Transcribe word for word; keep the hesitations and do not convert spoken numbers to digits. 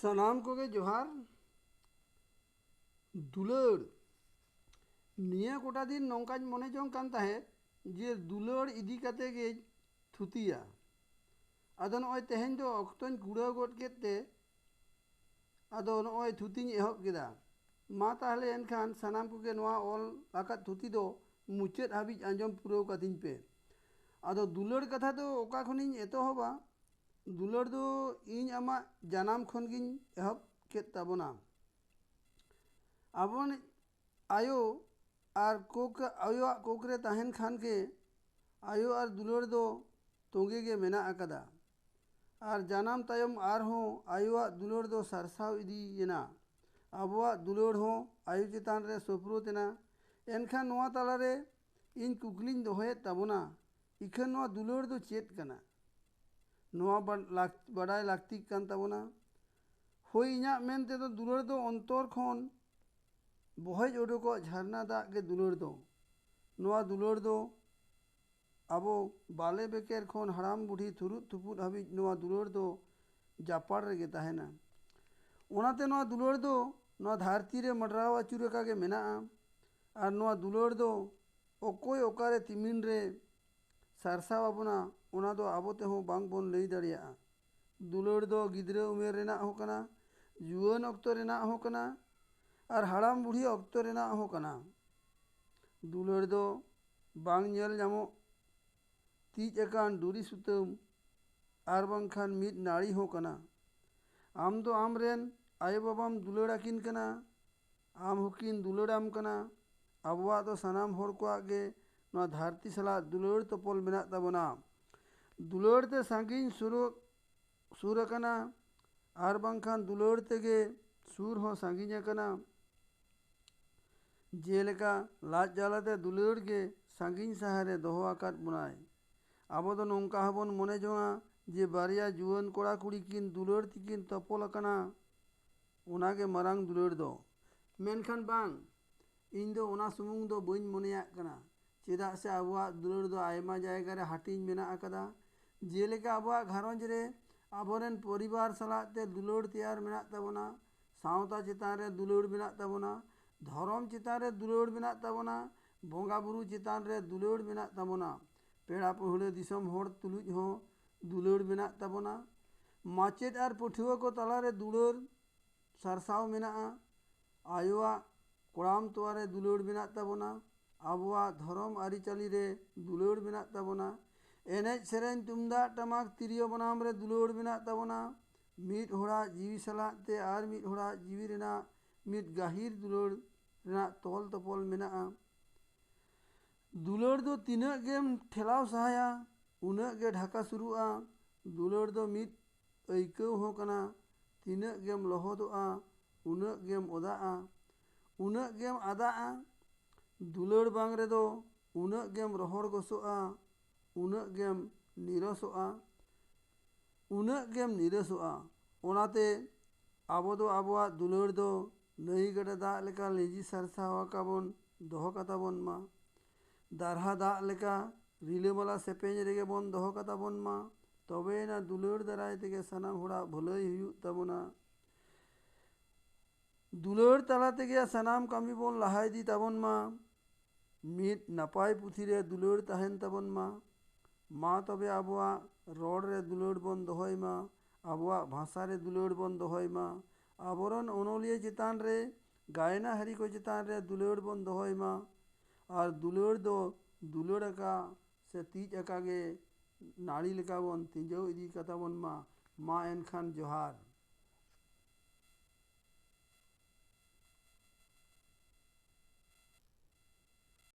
ᱥᱟᱱᱟᱢ ᱠᱚᱜᱮ ᱡᱚᱦᱟᱨ᱾ ᱫᱩᱞᱟᱹᱲ᱾ ᱱᱤᱭᱟᱹ ᱠᱚᱴᱟ ᱫᱤᱱ ᱱᱚᱝᱠᱟᱧ ᱢᱚᱱᱮ ᱡᱚᱝ ᱠᱟᱱ ᱛᱟᱦᱮᱸᱫ ᱡᱮ ᱫᱩᱞᱟᱹᱲ ᱤᱫᱤ ᱠᱟᱛᱮ ᱜᱮᱧ ᱛᱷᱩᱛᱤᱭᱟ᱾ ᱟᱫᱚ ᱱᱚᱜᱼᱚᱭ ᱛᱮᱦᱮᱧ ᱫᱚ ᱚᱠᱛᱚᱧ ᱠᱩᱲᱟᱹᱣ ᱜᱚᱫ ᱠᱮᱫ ᱛᱮ ᱟᱫᱚ ᱱᱚᱜᱼᱚᱭ ᱛᱷᱩᱛᱤᱧ ᱮᱦᱚᱵ ᱠᱮᱫᱟ᱾ ᱢᱟ ᱛᱟᱦᱞᱮ ᱮᱱᱠᱷᱟᱱ ᱥᱟᱱᱟᱢ ᱠᱚᱜᱮ ᱱᱚᱣᱟ ᱚᱞ ᱟᱠᱟᱫ ᱛᱷᱩᱛᱤ ᱫᱚ ᱢᱩᱪᱟᱹᱫ ᱦᱟᱹᱵᱤᱡ ᱟᱸᱡᱚᱢ ᱯᱩᱨᱟᱹᱣ ᱠᱟᱹᱛᱤᱧ ᱯᱮ᱾ ᱟᱫᱚ ᱫᱩᱞᱟᱹᱲ ᱠᱟᱛᱷᱟ ᱫᱚ ᱚᱠᱟ ᱠᱷᱚᱱᱤᱧ ᱮᱛᱚᱦᱚᱵᱟ? ᱫᱩᱞᱟᱹᱲ ᱫᱚ ᱤᱧ ᱟᱢᱟᱜ ᱡᱟᱱᱟᱢ ᱠᱷᱚᱱ ᱜᱤᱧ ᱮᱦᱚᱵ ᱠᱮᱫ ᱛᱟᱵᱚᱱᱟ᱾ ᱟᱵᱚ ᱟᱭᱳ ᱟᱨ ᱠᱳᱠ, ᱟᱭᱳᱣᱟᱜ ᱠᱳᱠ ᱨᱮ ᱛᱟᱦᱮᱱ ᱠᱷᱟᱱ ᱜᱮ ᱟᱭᱳ ᱟᱨ ᱫᱩᱞᱟᱹᱲ ᱫᱚ ᱛᱚᱸᱜᱮ ᱜᱮ ᱢᱮᱱᱟᱜ ᱟᱠᱟᱫᱟ᱾ ᱟᱨ ᱡᱟᱱᱟᱢ ᱛᱟᱭᱚᱢ ᱟᱨᱦᱚᱸ ᱟᱭᱳᱣᱟᱜ ᱫᱩᱞᱟᱹᱲ ᱫᱚ ᱥᱟᱨᱥᱟᱣ ᱤᱫᱤᱭᱮᱱᱟ᱾ ᱟᱵᱚᱣᱟᱜ ᱫᱩᱞᱟᱹᱲ ᱦᱚᱸ ᱟᱭᱳ ᱪᱮᱛᱟᱱ ᱨᱮ ᱥᱳᱯᱨᱳᱫ ᱮᱱᱟ᱾ ᱮᱱᱠᱷᱟᱱ ᱱᱚᱣᱟ ᱛᱟᱞᱟᱨᱮ ᱤᱧ ᱠᱩᱠᱞᱤᱧ ᱫᱚᱦᱚᱭᱮᱫ ᱛᱟᱵᱚᱱᱟ, ᱤᱠᱷᱟᱹᱱ ᱱᱚᱣᱟ ᱫᱩᱞᱟᱹᱲ ᱫᱚ ᱪᱮᱫ ᱠᱟᱱᱟ? ᱱᱚᱣᱟ ᱵᱟ-, ᱞᱟᱠ-, ᱵᱟᱰᱟᱭ ᱞᱟᱹᱠᱛᱤᱜ ᱠᱟᱱ ᱛᱟᱵᱚᱱᱟ᱾ ᱦᱳᱭ, ᱤᱧᱟᱹᱜ ᱢᱮᱱ ᱛᱮᱫᱚ ᱫᱩᱞᱟᱹᱲ ᱫᱚ ᱚᱱᱛᱚᱨ ᱠᱷᱚᱱ ᱵᱚᱦᱮᱡ ᱩᱰᱩᱠᱚᱜ ᱡᱷᱟᱨᱱᱟ ᱫᱟᱜ ᱜᱮ ᱫᱩᱞᱟᱹᱲ ᱫᱚ᱾ ᱱᱚᱣᱟ ᱫᱩᱞᱟᱹᱲ ᱫᱚ ᱟᱵᱚ ᱵᱟᱞᱮ ᱵᱮᱠᱮᱨ ᱠᱷᱚᱱ ᱦᱟᱲᱟᱢ ᱵᱩᱰᱷᱤ ᱛᱷᱩᱨᱩᱫ ᱛᱷᱩᱯᱩᱫ ᱦᱟᱹᱵᱤᱡ ᱱᱚᱣᱟ ᱫᱩᱞᱟᱹᱲ ᱫᱚ ᱡᱟᱯᱟᱲ ᱨᱮᱜᱮ ᱛᱟᱦᱮᱱᱟ᱾ ᱚᱱᱟᱛᱮ ᱱᱚᱣᱟ ᱫᱩᱞᱟᱹᱲ ᱫᱚ ᱱᱚᱣᱟ ᱫᱷᱟᱹᱨᱛᱤ ᱨᱮ ᱢᱟᱰᱨᱟᱣ ᱟᱹᱪᱩᱨ ᱟᱠᱟ ᱜᱮ ᱢᱮᱱᱟᱜᱼᱟ᱾ ᱟᱨ ᱱᱚᱣᱟ ᱫᱩᱞᱟᱹᱲ ᱫᱚ ᱚᱠᱚᱭ ᱚᱠᱟᱨᱮ ᱛᱤᱢᱤᱱ ᱨᱮ ᱥᱟᱨᱥᱟᱣ ᱟᱵᱚᱱᱟ, ᱚᱱᱟ ᱫᱚ ᱟᱵᱚ ᱛᱮᱦᱚᱸ ᱵᱟᱝ ᱵᱚᱱ ᱞᱟᱹᱭ ᱫᱟᱲᱮᱭᱟᱜᱼᱟ᱾ ᱫᱩᱞᱟᱹᱲ ᱫᱚ ᱜᱤᱫᱽᱨᱟᱹ ᱩᱢᱮᱨ ᱨᱮᱱᱟᱜ ᱦᱚᱸ ᱠᱟᱱᱟ, ᱡᱩᱣᱟᱹᱱ ᱚᱠᱛᱚ ᱨᱮᱱᱟᱜ ᱦᱚᱸ ᱠᱟᱱᱟ, ᱟᱨ ᱦᱟᱲᱟᱢ ᱵᱩᱲᱦᱤ ᱚᱠᱛᱚ ᱨᱮᱱᱟᱜ ᱦᱚᱸ ᱠᱟᱱᱟ᱾ ᱫᱩᱞᱟᱹᱲ ᱫᱚ ᱵᱟᱝ ᱧᱮᱞ ᱧᱟᱢᱚᱜ ᱛᱤᱡ ᱟᱠᱟᱱ ᱰᱩᱨᱤ ᱥᱩᱛᱟᱹᱢ ᱟᱨ ᱵᱟᱝᱠᱷᱟᱱ ᱢᱤᱫ ᱱᱟᱹᱲᱤ ᱦᱚᱸ ᱠᱟᱱᱟ᱾ ᱟᱢ ᱫᱚ ᱟᱢᱨᱮᱱ ᱟᱭᱳᱼᱵᱟᱵᱟᱢ ᱫᱩᱞᱟᱹᱲ ᱟᱹᱠᱤᱱ ᱠᱟᱱᱟ, ᱟᱢ ᱦᱚᱸᱠᱤᱱ ᱫᱩᱞᱟᱹᱲᱟᱢ ᱠᱟᱱᱟ᱾ ᱟᱵᱚᱣᱟᱜ ᱫᱚ ᱥᱟᱱᱟᱢ ᱦᱚᱲ ᱠᱚᱣᱟᱜ ᱜᱮ ᱱᱚᱣᱟ ᱫᱷᱟᱹᱨᱛᱤ ᱥᱟᱞᱟᱜ ᱫᱩᱞᱟᱹᱲ ᱛᱚᱯᱚᱞ ᱢᱮᱱᱟᱜ ᱛᱟᱵᱚᱱᱟ᱾ ᱫᱩᱞᱟᱹᱲ ᱛᱮ ᱥᱟᱺᱜᱤᱧ ᱥᱩᱨᱚᱜ, ᱥᱩᱨ ᱟᱠᱟᱱᱟ ᱟᱨ ᱵᱟᱝᱠᱷᱟᱱ ᱫᱩᱞᱟᱹᱲ ᱛᱮᱜᱮ ᱥᱩᱨ ᱦᱚᱸ ᱥᱟᱺᱜᱤᱧ ᱟᱠᱟᱱᱟ᱾ ᱡᱮᱞᱮᱠᱟ ᱞᱟᱡ ᱡᱟᱞᱟᱛᱮ ᱫᱩᱞᱟᱹᱲ ᱜᱮ ᱥᱟᱺᱜᱤᱧ ᱥᱟᱦᱟᱨᱮ ᱫᱚᱦᱚ ᱟᱠᱟᱫ ᱵᱚᱱᱟᱭ᱾ ᱟᱵᱚ ᱫᱚ ᱱᱚᱝᱠᱟ ᱦᱚᱸᱵᱚᱱ ᱢᱚᱱᱮ ᱡᱚᱝᱟ ᱡᱮ ᱵᱟᱨᱭᱟ ᱡᱩᱣᱟᱹᱱ ᱠᱚᱲᱟ ᱠᱩᱲᱤ ᱠᱤᱱ ᱫᱩᱞᱟᱹᱲ ᱛᱮᱠᱤᱱ ᱛᱚᱯᱚᱞ ᱟᱠᱟᱱᱟ, ᱚᱱᱟᱜᱮ ᱢᱟᱨᱟᱝ ᱫᱩᱞᱟᱹᱲ ᱫᱚ᱾ ᱢᱮᱱᱠᱷᱟᱱ ᱵᱟᱝ, ᱤᱧ ᱫᱚ ᱚᱱᱟ ᱥᱩᱢᱩᱝ ᱫᱚ ᱵᱟᱹᱧ ᱢᱚᱱᱮᱭᱟᱜ ᱠᱟᱱᱟ᱾ ᱪᱮᱫᱟᱜ ᱥᱮ ᱟᱵᱚᱣᱟᱜ ᱫᱩᱞᱟᱹᱲ ᱫᱚ ᱟᱭᱢᱟ ᱡᱟᱭᱜᱟ ᱨᱮ ᱦᱟᱹᱴᱤᱧ ᱢᱮᱱᱟᱜ ᱟᱠᱟᱫᱟ᱾ ᱡᱮᱞᱮᱠᱟ ᱟᱵᱚᱣᱟᱜ ᱜᱷᱟᱨᱚᱸᱡᱽ ᱨᱮ ᱟᱵᱚᱨᱮᱱ ᱯᱚᱨᱤᱵᱟᱨ ᱥᱟᱞᱟᱜ ᱛᱮ ᱫᱩᱞᱟᱹᱲ ᱛᱮᱭᱟᱨ ᱢᱮᱱᱟᱜ ᱛᱟᱵᱚᱱᱟ, ᱥᱟᱶᱛᱟ ᱪᱮᱛᱟᱱ ᱨᱮ ᱫᱩᱞᱟᱹᱲ ᱢᱮᱱᱟᱜ ᱛᱟᱵᱚᱱᱟ, ᱫᱷᱚᱨᱚᱢ ᱪᱮᱛᱟᱱ ᱨᱮ ᱫᱩᱞᱟᱹᱲ ᱢᱮᱱᱟᱜ ᱛᱟᱵᱚᱱᱟ, ᱵᱚᱸᱜᱟ ᱵᱩᱨᱩ ᱪᱮᱛᱟᱱ ᱨᱮ ᱫᱩᱞᱟᱹᱲ ᱢᱮᱱᱟᱜ ᱛᱟᱵᱚᱱᱟ, ᱯᱮᱲᱟ ᱯᱟᱹᱦᱲᱟᱹ ᱫᱤᱥᱚᱢ ᱦᱚᱲ ᱛᱩᱞᱩᱡ ᱦᱚᱸ ᱫᱩᱞᱟᱹᱲ ᱢᱮᱱᱟᱜ ᱛᱟᱵᱚᱱᱟ, ᱢᱟᱪᱮᱫ ᱟᱨ ᱯᱟᱹᱴᱷᱩᱣᱟᱹ ᱠᱚ ᱛᱟᱞᱟᱨᱮ ᱫᱩᱞᱟᱹᱲ ᱥᱟᱨᱥᱟᱣ ᱢᱮᱱᱟᱜᱼᱟ᱾ ᱟᱭᱳᱣᱟᱜ ᱠᱚᱲᱟᱢ ᱛᱚᱣᱟ ᱨᱮ ᱫᱩᱞᱟᱹᱲ ᱢᱮᱱᱟᱜ ᱛᱟᱵᱚᱱᱟ᱾ ᱟᱵᱚᱣᱟᱜ ᱫᱷᱚᱨᱚᱢ ᱟᱹᱨᱤᱪᱟᱹᱞᱤ ᱨᱮ ᱫᱩᱞᱟᱹᱲ ᱢᱮᱱᱟᱜ ᱛᱟᱵᱚᱱᱟ᱾ ᱮᱱᱮᱡ ᱥᱮᱨᱮᱧ, ᱛᱩᱢᱫᱟᱜ ᱴᱟᱢᱟᱠ, ᱛᱤᱨᱭᱳ ᱵᱟᱱᱟᱢ ᱨᱮ ᱫᱩᱞᱟᱹᱲ ᱢᱮᱱᱟᱜ ᱛᱟᱵᱚᱱᱟ᱾ ᱢᱤᱫ ᱦᱚᱲᱟᱜ ᱡᱤᱣᱤ ᱥᱟᱞᱟᱜ ᱛᱮ ᱟᱨ ᱢᱤᱫ ᱦᱚᱲᱟᱜ ᱡᱤᱣᱤ ᱨᱮᱱᱟᱜ ᱢᱤᱫ ᱜᱟᱹᱦᱤᱨ ᱫᱩᱞᱟᱹᱲ ᱨᱮᱱᱟᱜ ᱛᱚᱞ ᱛᱚᱯᱚᱞ ᱢᱮᱱᱟᱜᱼᱟ᱾ ᱫᱩᱞᱟᱹᱲ ᱫᱚ ᱛᱤᱱᱟᱹᱜ ᱜᱮᱢ ᱴᱷᱮᱞᱟᱣ ᱥᱟᱦᱟᱭᱟ, ᱩᱱᱟᱹᱜ ᱜᱮ ᱰᱷᱟᱠᱟ ᱥᱩᱨᱩᱜᱼᱟ᱾ ᱫᱩᱞᱟᱹᱲ ᱫᱚ ᱢᱤᱫ ᱟᱹᱭᱠᱟᱹᱣ ᱦᱚᱸ ᱠᱟᱱᱟ᱾ ᱛᱤᱱᱟᱹᱜ ᱜᱮᱢ ᱞᱚᱦᱚᱫᱚᱜᱼᱟ, ᱩᱱᱟᱹᱜ ᱜᱮᱢ ᱚᱫᱟᱜᱼᱟ, ᱩᱱᱟᱹᱜ ᱜᱮᱢ ᱟᱫᱟᱜᱼᱟ᱾ ᱫᱩᱞᱟᱹᱲ ᱵᱟᱝ ᱨᱮᱫᱚ ᱩᱱᱟᱹᱜ ᱜᱮᱢ ᱨᱚᱦᱚᱲ ᱜᱚᱥᱚᱜᱼᱟ, ᱩᱱᱟᱹᱜ ᱜᱮᱢ ᱱᱤᱨᱚᱥᱚᱜᱼᱟ, ᱩᱱᱟᱹᱜ ᱜᱮᱢ ᱱᱤᱨᱟᱹᱥᱚᱜᱼᱟ᱾ ᱚᱱᱟᱛᱮ ᱟᱵᱚ ᱫᱚ ᱟᱵᱚᱣᱟᱜ ᱫᱩᱞᱟᱹᱲ ᱫᱚ ᱱᱟᱹᱭ ᱜᱟᱰᱟ ᱫᱟᱜ ᱞᱮᱠᱟ ᱞᱤᱸᱡᱤ ᱥᱟᱨᱥᱟᱣ ᱟᱠᱟᱵᱚᱱ ᱫᱚᱦᱚ ᱠᱟᱛᱟᱵᱚᱱ ᱢᱟ᱾ ᱫᱟᱨᱦᱟ ᱫᱟᱜ ᱞᱮᱠᱟ ᱨᱤᱞᱟᱹᱢᱟᱞᱟ ᱥᱮᱯᱮᱧ ᱨᱮᱜᱮ ᱵᱚᱱ ᱫᱚᱦᱚ ᱠᱟᱛᱟᱵᱚᱱ ᱢᱟ᱾ ᱛᱚᱵᱮᱭᱮᱱᱟ ᱫᱩᱞᱟᱹᱲ ᱫᱟᱨᱟᱭ ᱛᱮᱜᱮ ᱥᱟᱱᱟᱢ ᱦᱚᱲᱟᱜ ᱵᱷᱟᱹᱞᱟᱹᱭ ᱦᱩᱭᱩᱜ ᱛᱟᱵᱚᱱᱟ᱾ ᱫᱩᱞᱟᱹᱲ ᱛᱟᱞᱟ ᱛᱮᱜᱮ ᱥᱟᱱᱟᱢ ᱠᱟᱹᱢᱤ ᱵᱚᱱ ᱞᱟᱦᱟ ᱤᱫᱤ ᱛᱟᱵᱚᱱ ᱢᱟ᱾ ᱢᱤᱫ ᱱᱟᱯᱟᱭ ᱯᱩᱛᱷᱤ ᱨᱮ ᱫᱩᱞᱟᱹᱲ ᱛᱟᱦᱮᱱ ᱛᱟᱵᱚᱱ ᱢᱟ᱾ ᱢᱟ ᱛᱚᱵᱮ ᱟᱵᱚᱣᱟᱜ ᱨᱚᱲ ᱨᱮ ᱫᱩᱞᱟᱹᱲ ᱵᱚᱱ ᱫᱚᱦᱚᱭ ᱢᱟ, ᱟᱵᱚᱣᱟᱜ ᱵᱷᱟᱥᱟ ᱨᱮ ᱫᱩᱞᱟᱹᱲ ᱵᱚᱱ ᱫᱚᱦᱚᱭ ᱢᱟ, ᱟᱵᱚᱨᱮᱱ ᱚᱱᱚᱞᱤᱭᱟᱹ ᱪᱮᱛᱟᱱ ᱨᱮ, ᱜᱟᱭᱱᱟᱦᱟᱨᱤ ᱠᱚ ᱪᱮᱛᱟᱱ ᱨᱮ ᱫᱩᱞᱟᱹᱲ ᱵᱚᱱ ᱫᱚᱦᱚᱭ ᱢᱟ᱾ ᱟᱨ ᱫᱩᱞᱟᱹᱲ ᱫᱚ ᱫᱩᱞᱟᱹᱲ ᱟᱠᱟ ᱥᱮ ᱛᱤᱡ ᱟᱠᱟ ᱜᱮ ᱱᱟᱹᱲᱤ ᱞᱮᱠᱟ ᱵᱚᱱ ᱛᱤᱸᱡᱟᱹᱣ ᱤᱫᱤ ᱠᱟᱛᱟ ᱵᱚᱱ ᱢᱟ᱾ ᱢᱟ ᱮᱱᱠᱷᱟᱱ ᱡᱚᱦᱟᱨ᱾